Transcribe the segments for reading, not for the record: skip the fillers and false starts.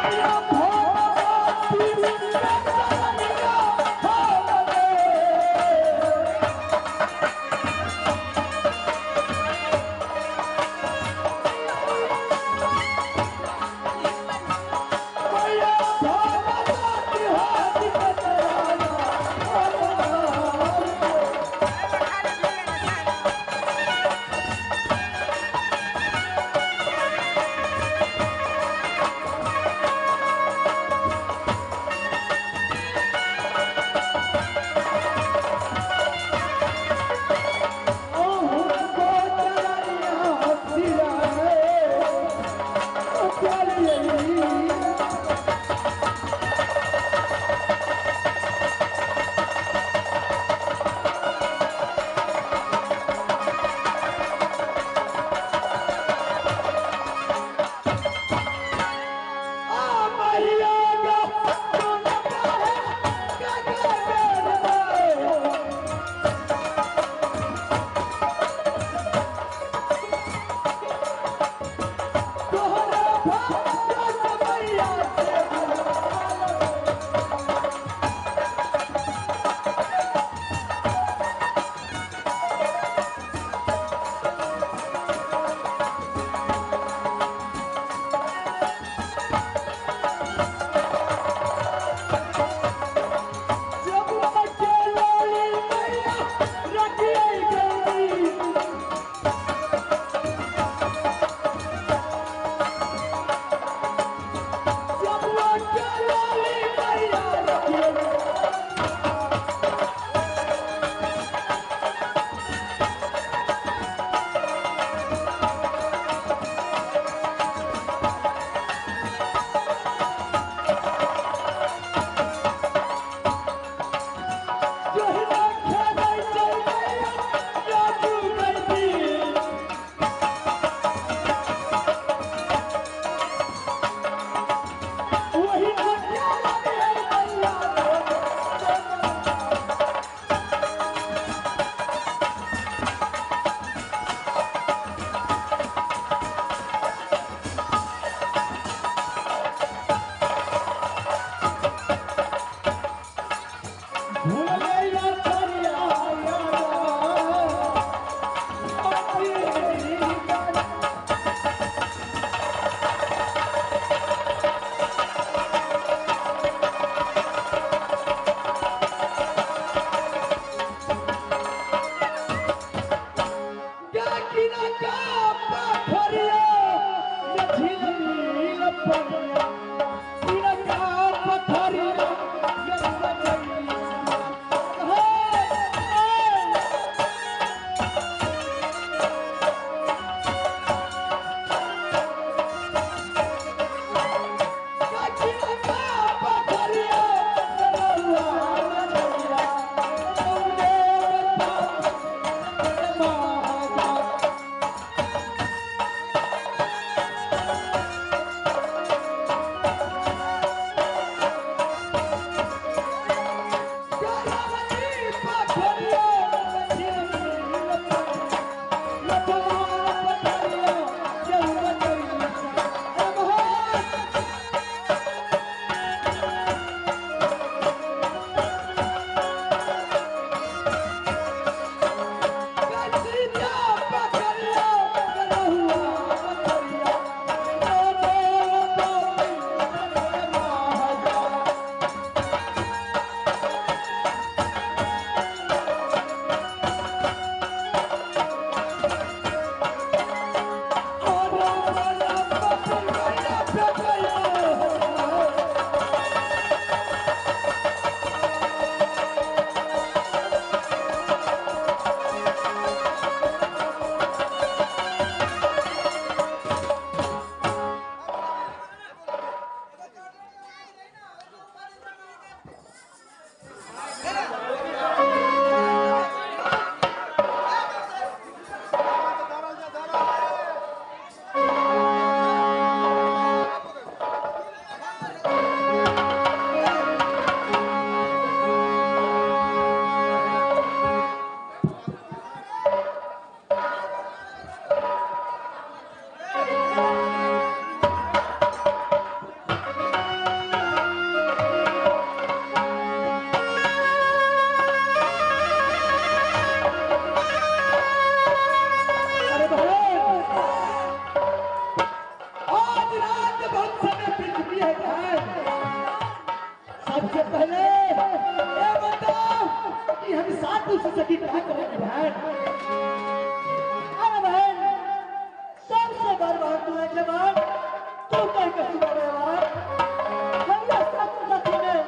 Oh, बहुत समय बीत चुकी है बहन। सबसे पहले ये बताओ कि हम साथ दूसरे सखी क्या करेंगे बहन? अरे बहन, सबसे बड़ बहन तू है जवान, तू कहीं कहीं बड़े बहन। हमरा साथ सखी में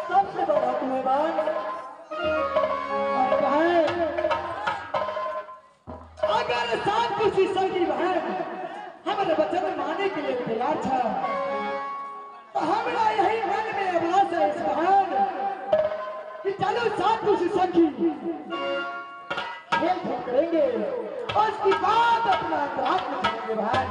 सबसे बड़ा तू है बहन। और बहन, अगर साथ दूसरी सखी बहन हमारे वचन मानने के लिए तैयार था, तो हमारा यही मन में अभ्यास है इस बहन कि चलो साथ दूसरी सखी खेल धूप करेंगे और उसकी बाद अपना अंतराल में चलेंगे बहन।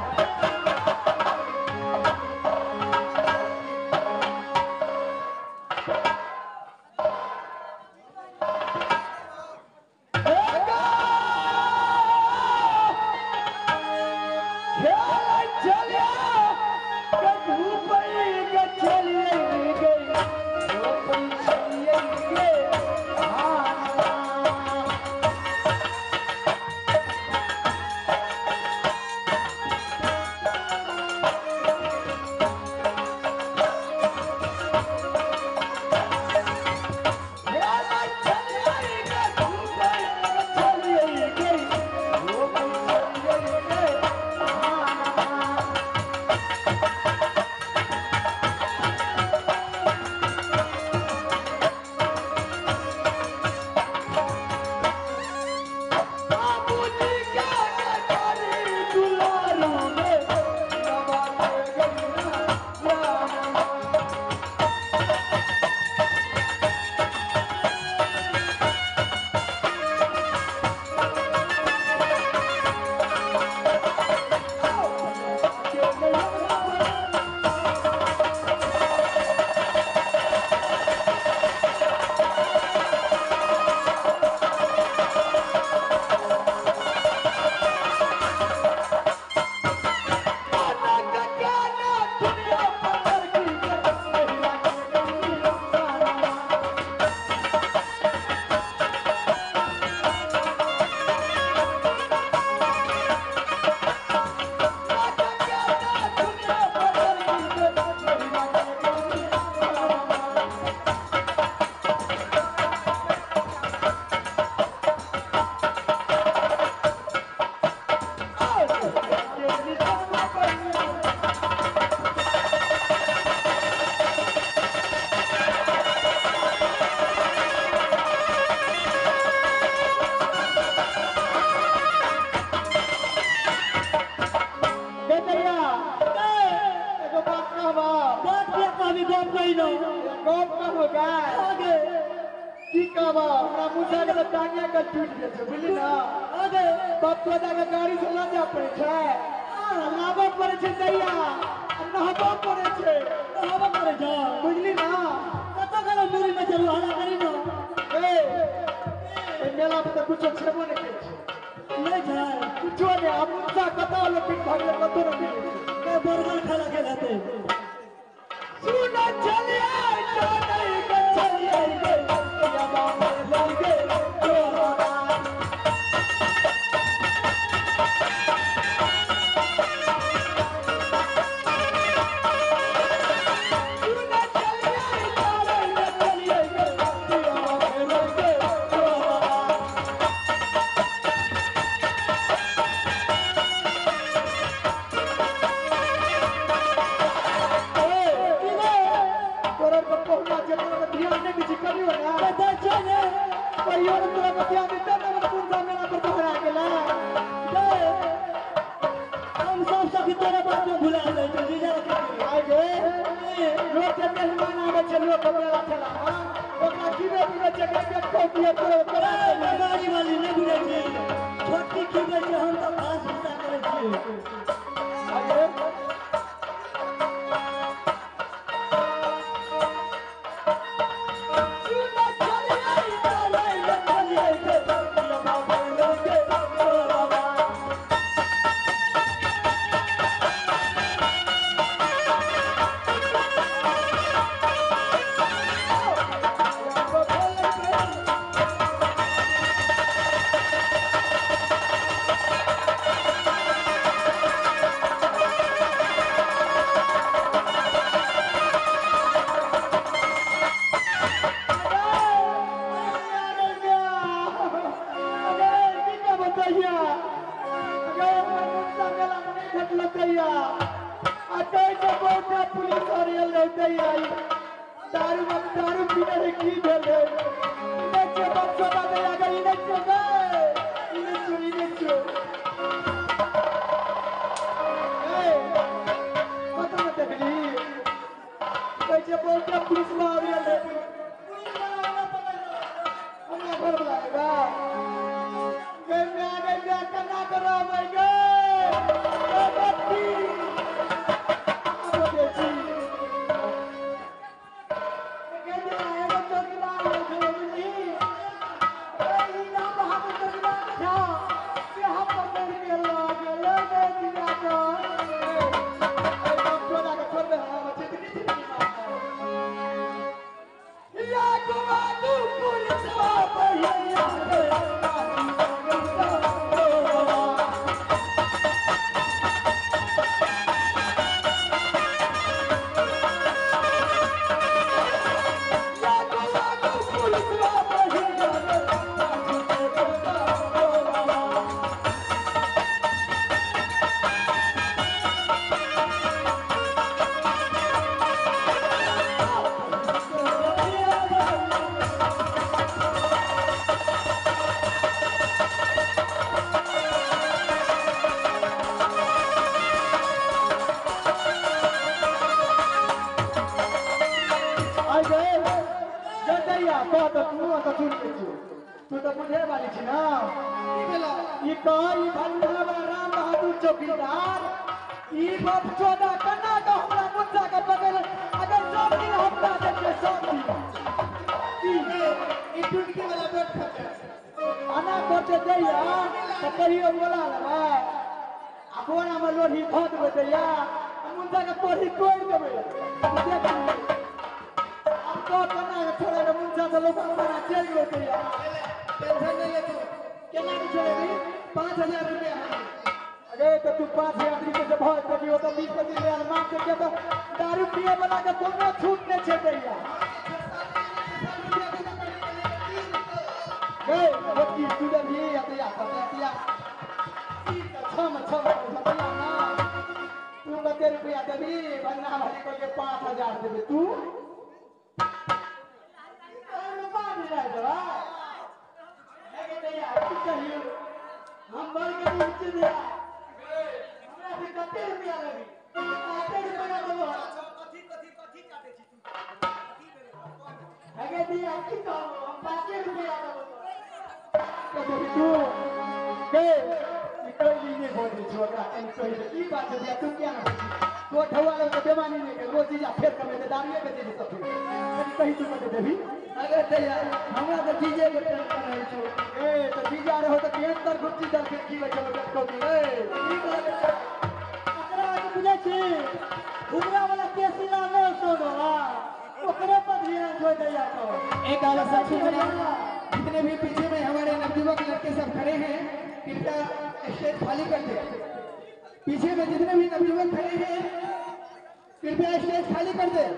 Oh, आयल रहते आई दारू में दारू पीने रे की भेल रे इने बच्चो दा दे आ गई इने चो गए इने चो इने चो ए पता न देखली कैसे बोलते पुलिस ला आयल रे पुलिस वाला ना पकड़ हमरा घर बुलाएगा गए मैं गए मैं कन्ना करो मैं गए ओ बत्ती अब बेची गए आएगा चौकीदार ले ए ई नाम हम चौकीदार था से हम पकड़ के ला गेले गए दिया तो ए बाप छोड़ा के छोड़ दे हम चितनी चितनी मार या गुआदू पुलिस वाला रे या गुआदू पुलिस वाला आई गए जदैया कह त तू त सुन के छियो तू त बुझे वाली छी ना की भेलो ई कह ई भंडावा राम बहादुर चौकीदार ई बाप चोदा कन्ना के हमरा मुद्दा के पकड़ अगर सब दिन हमरा देते सब दिन की ई टुटकी वाला बेट खचे आना करते दैया त कहियो बोला लेबै आ बोरा में लोढ़ी धऽ देबै दैया आ मुद्दा के कोढ़ी तोड़ि देबै देख लियौ। अब तो कन्ना के छोड़े के मुद्दा से लोग बना चलि गेलै दैया टेंशन नहीं ले तू केना के छोड़ेबी 5000 रुपया अरे तो तू 5000 रुपये से भर कभी हो तो 20-25 हजार मांग के के तो दारू पिए वाला के कोनो छूट नहीं छे दैया गए बच्ची तू जब ये या तो या तो या छम छम छम ना तू कते रुपया देबी भन्ना भाई को के 5000 देबे तू पाँच हजार देबा अरे दैया की कहियो हम मर के नीचे दिया हमरा से कते रुपया लेबी कते रुपया देबो कथी कथी कथी काटे छी तू कथी भेलै अगे दिया की कहबो हम 5 रुपया देबो के देबी तू के ई कहि नहीं बोली छो ओकरा कनि कहि दे की बात छै दैया तू किया ना बोली तो ढौआ लग के बेमानी नहीं के रोज चीज फेर कमे दे दारुए बेचे छै सब कनि कहि तू कते देबी अगे दैया हमरा तऽ चीजे के टेंशन रहै छौ ए तो जीजा रहो तो केहन तर गुच्ची दर के की बचल को ए की कहबै ओकरा के बुझै छी घुमरा वाला केसिला नहि सोनो ओकरे पर ध्यान छो दैया तो एक आवश्यक सूचना, जितने भी पीछे में हमारे नवयुवक लड़के सब खड़े हैं कृपया स्टेज खाली कर दें। पीछे में जितने भी नवयुवक खड़े हैं कृपया स्टेज खाली कर दें।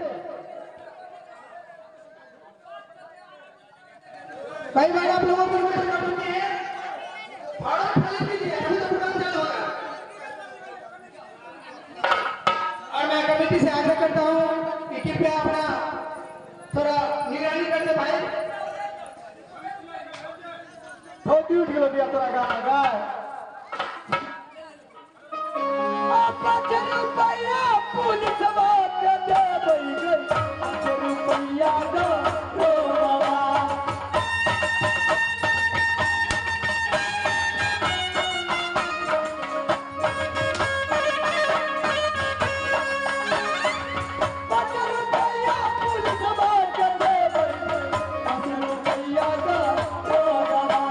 कई बार आप लोगों को नोटिस कर चुके हैं, भाड़ा खाली कीजिए अभी तो दुकान चालू होगा। और मैं कमेटी से आग्रह करता हूँ कि कृपया अपना थोड़ा निगरानी कर दे भाई। धोती उठ गेलो दिया तोरा गाना गाय 5 रुपया पुलिस वाला देबै गई 5 रुपया दो बाबा पाँच रुपया पुलिस वाला देबै गई 5 रुपया दो बाबा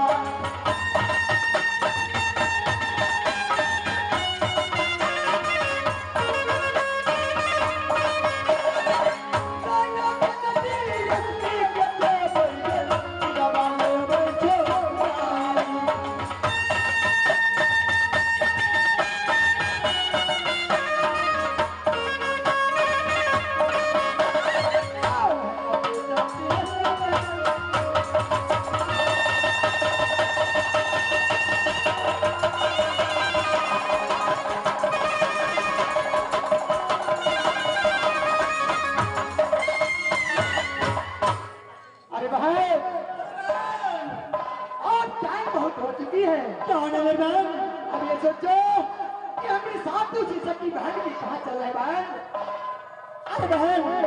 अवश्य बहन,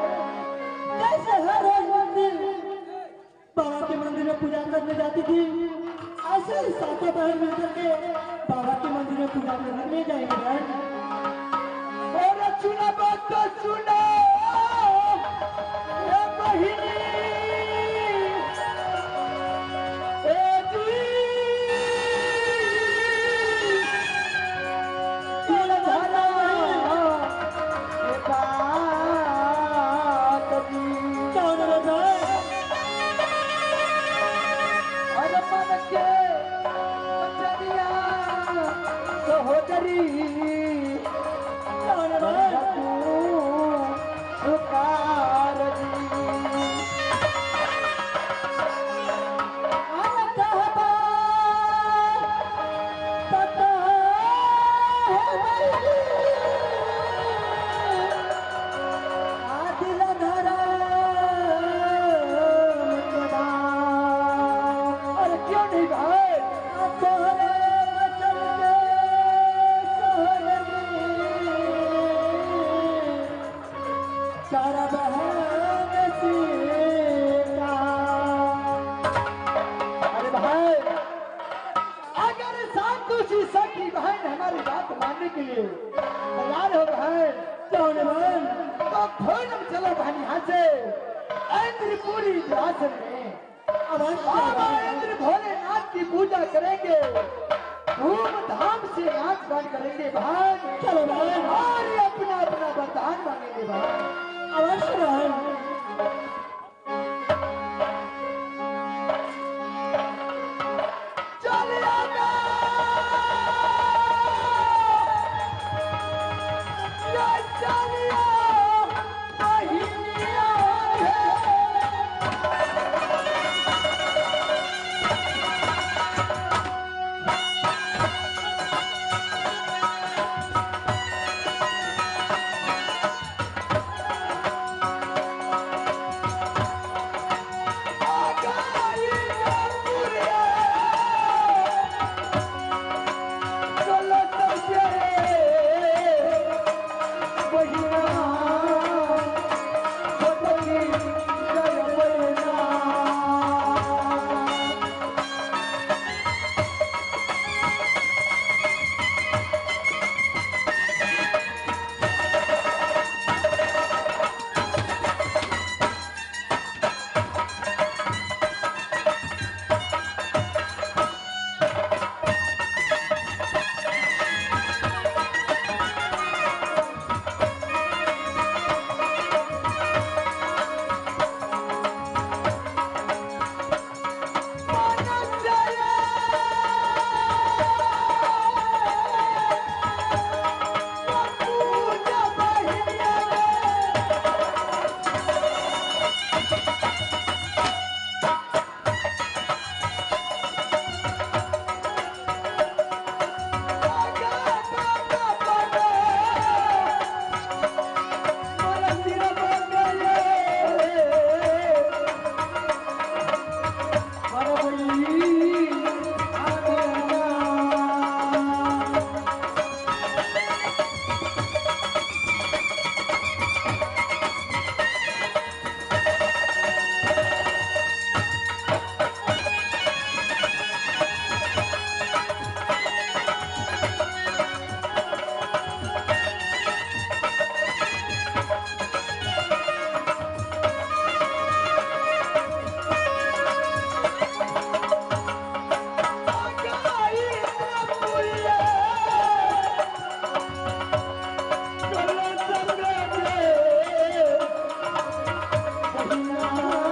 कैसे हर रोज मंदिर बाबा के मंदिर में पूजा करने जाती थी, ऐसे ही सातों बहन मिलकर के बाबा के मंदिर में पूजा करने ले जाएंगे बहन। और सुना बात तो सुना ए बहिनी, ए जी दिल धरा ए बात जी। कौन रे बहन? अरे मन के बचनिया सहोदरी, कौन बहन? तू सुकार जी। अरे कहबा पता है बहिनी, आ दिल धरा के बात। अरे क्यों नहीं भाई? तोहरे वचन के सोहरनी, चार बहन सीता। अरे भाई, अगर संतोषी सखी बहन हमारी बात मानने के लिए तैयार हो बहन, कौन बहन? तो फौरन चलो बहन यहाँ से इंद्रपुरी इंद्रासन में। अवश्य बाबा बहन। इंद्र भोलेनाथ की पूजा करेंगे, धूमधाम से नाच गान करेंगे बहन। चलो बहन। और अपना अपना वरदान मांगेंगे बहन। अवश्य बहन। चले आना, ये चलिया बहिनिया रे। Thank you.